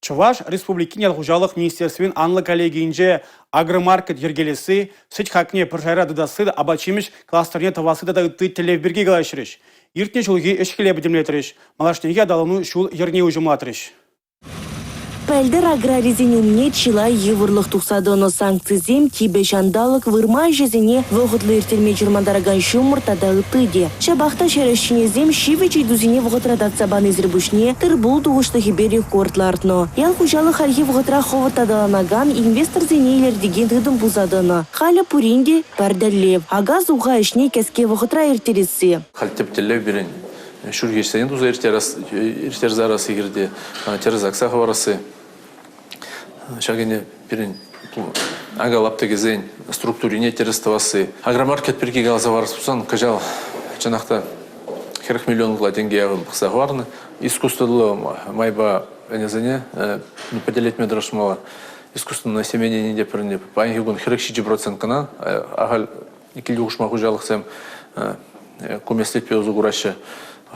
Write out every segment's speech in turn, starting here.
Чӑваш Республикин ял хуҫалӑх министерствин анлӑ коллегийӗнче агромаркет йӗркелесси, сӗт хакне пӗр шайра тытасси, апат-ҫимӗҫ кластерне тӑвасси тата ытти тӗллев пирки калаҫрӗҫ. Иртнӗ ҫулхи ӗҫ-хӗле пӗтӗмлетрӗҫ, малашнехи аталану ҫул-йӗрне уҫӑмлатрӗҫ. Пӗлтӗр аграрисен умне чылай йывӑрлӑх тухса тӑнӑ. Санкцисем, типӗ ҫанталӑк, вырма ӗҫӗсене вӑхӑтлӑ ирттерме чӑрмантаракан ҫумӑр тата ытти те. Ҫапах та ҫӗр ӗҫченӗсем ҫивӗч ыйтусене вӑхӑтра татса панисӗр пуҫне тыр-пул тухӑҫлӑхӗпе рекорд лартнӑ. Ял хуҫалӑх хальхи вӑхӑтра хӑвӑрт аталанакан, инвесторсене илӗртекен тытӑм пулса тӑнӑ. Халӗ пурин те пӗр тӗллев – ака-суха ӗҫне кӗске вӑхӑтра ирттересси. Халь тӗп тӗллев пирӗн ҫурхи ӗҫсене туса ирттерсе ярасси хирте, тӗрӗс акса хӑварасси. Ҫак ӗнтӗ пирӗн ака лаптӑкӗсен структурине тӗрӗс тӑвасси. Агромаркет пирки каласа парас пулсан, кӑҫал чӑнах та 40 миллион ытла тенкӗ яхӑн пӑхса хӑварнӑ. Искусствӑллӑ майпа ӗнесене пӗтӗлетме тӑрӑшмалла. Искусственное семенение те пӗрне паянхи кун 47% кӑна ахаль килти хушма хуҫалӑхсем ку меслетпе усӑ кураҫҫӗ.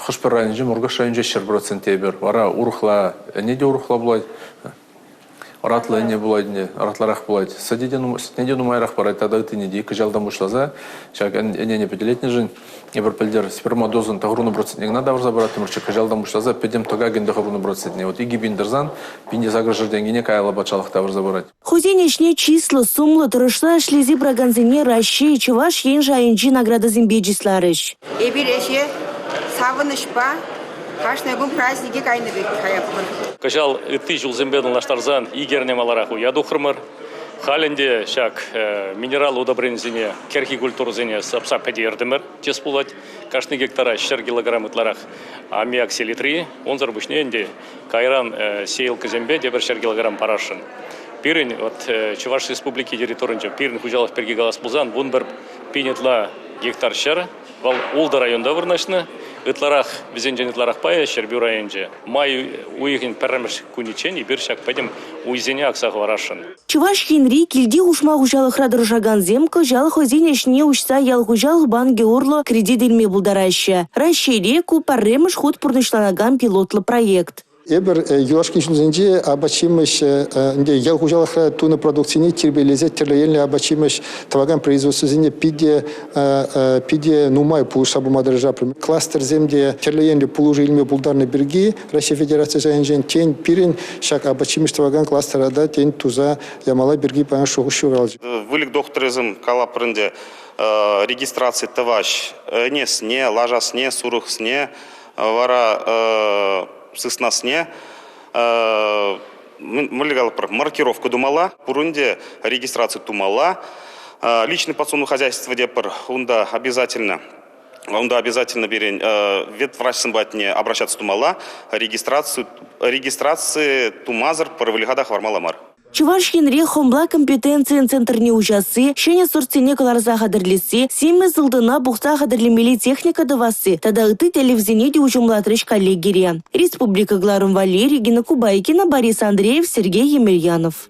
Хӑш-пӗр районӗнче, Муркаш районӗнче 100% тейӗпӗр. Вара урӑхла ӗне те урӑхла пулать, ӑратлӑ ӗне пулать ӗнтӗ, ӑратларах пулать. Сӗтне те, сӗтне те нумайрах парать тата ыттине те. Кӑҫалтан пуҫласа ҫак ӗнене пӗтӗлетнӗшӗн эпир пӗлтӗр сперматозӑн тӑхӑрвунӑ процентне кӑна тавӑрса параттӑмӑрччӗ. Кӑҫалтан пуҫласа пӗтӗм тӑкакӗн тӑхӑрвунӑ процентне. Вот 2000 тӑрсан 1800 тенкине каялла патшалӑх тавӑрса парать. Хӑйсен ӗҫне чыслӑ, сумлӑ, тӑрӑшса ӗҫлесе пыракансене Раҫҫей, Чӑваш Ен шайӗнчи наградӑсемпе чысларӗҫ. Эпир ӗҫе савӑнӑҫпа кашни кун празднике кайнӑ пек каятпӑр. Кӑҫал ытти ҫулсемпе танлаштарсан икӗ эрне маларах уя тухрӑмӑр. Халь ӗнтӗ ҫак минерал удобренисене, кӗрхи культурӑсене сапса пӗтертӗмӗр тес пулать. Кашни гектара 100 килограмм ытларах аммиак селитри. Унсӑр пуҫне ӗнтӗ Кайран сеялкӑсемпе тепӗр 100 килограмм парасшӑн. Пирӗн вот Чӑваш Республики территорийӗнче пирӗн хуҫалӑх пирки калас пулсан 11 пин ытла гектар ҫӗр. Вӑл ултӑ районта вырнаҫнӑ. Ытларах вӗсенчен ытларах пайӗ Ҫӗрпӳ районӗнче. Май уйӑхӗн пӗрремӗш кунӗччен эпир ҫак пӗтӗм уйсене акса хӑварасшӑн. Чӑваш Енри килти хушма хуҫалӑхра тӑрӑшакансем кӑҫал хӑйсен ӗҫне уҫса ял хуҫалӑх банкӗ урлӑ кредит илме пултараҫҫӗ. Раҫҫейре ку пӗрремӗш хут пурнӑҫланакан пилотлӑ проект. Эпир юлашки ҫулсенче апат-ҫимӗҫ ӗнтӗ ял хуҫалӑхра тунӑ продукцине тирпейлесе тӗрлӗ енлӗ апат-ҫимӗҫ тӑвакан производствӑсене питӗ питӗ нумай пулӑшса пыма тӑрӑшатпӑр. Кластерсем те тӗрлӗ енлӗ пулӑшу илме пултарнӑ пирки Раҫҫей Федераци шайӗнчен, тен, пирӗн ҫак апат-ҫимӗҫ тӑвакан кластера та, тен, туса ямалла пирки паян шухӑш ҫуралчӗ. Выльӑх докторӗсем калапӑр ӗнтӗ, регистраци тӑваҫ ӗнесне, лашасне, сурӑхсне, вара сыснасне, мӗнле калӑпӑр, маркировка тумалла, пурин те регистраци тумалла. Личный подсобное хозяйство тетпӗр, унта обязательно Унта обязательно пирӗн ветврачсем патне обращаться тумалла, регистраци, регистраци тумасӑр пӗр выльӑха та хӑвармалла мар. Чӑваш Енре хӑмла компетенцийӗн центрне уҫасси, ҫӗнӗ сортсене кӑларса хатӗрлесси, симӗс ылтӑна пухса хатӗрлемелли техника тӑвасси тата ытти тӗллевсене те уҫӑмлатрӗҫ коллегире. Республика кӑларӑм валли Регина Кубайкина, Борис Андреев, Сергей Емельянов.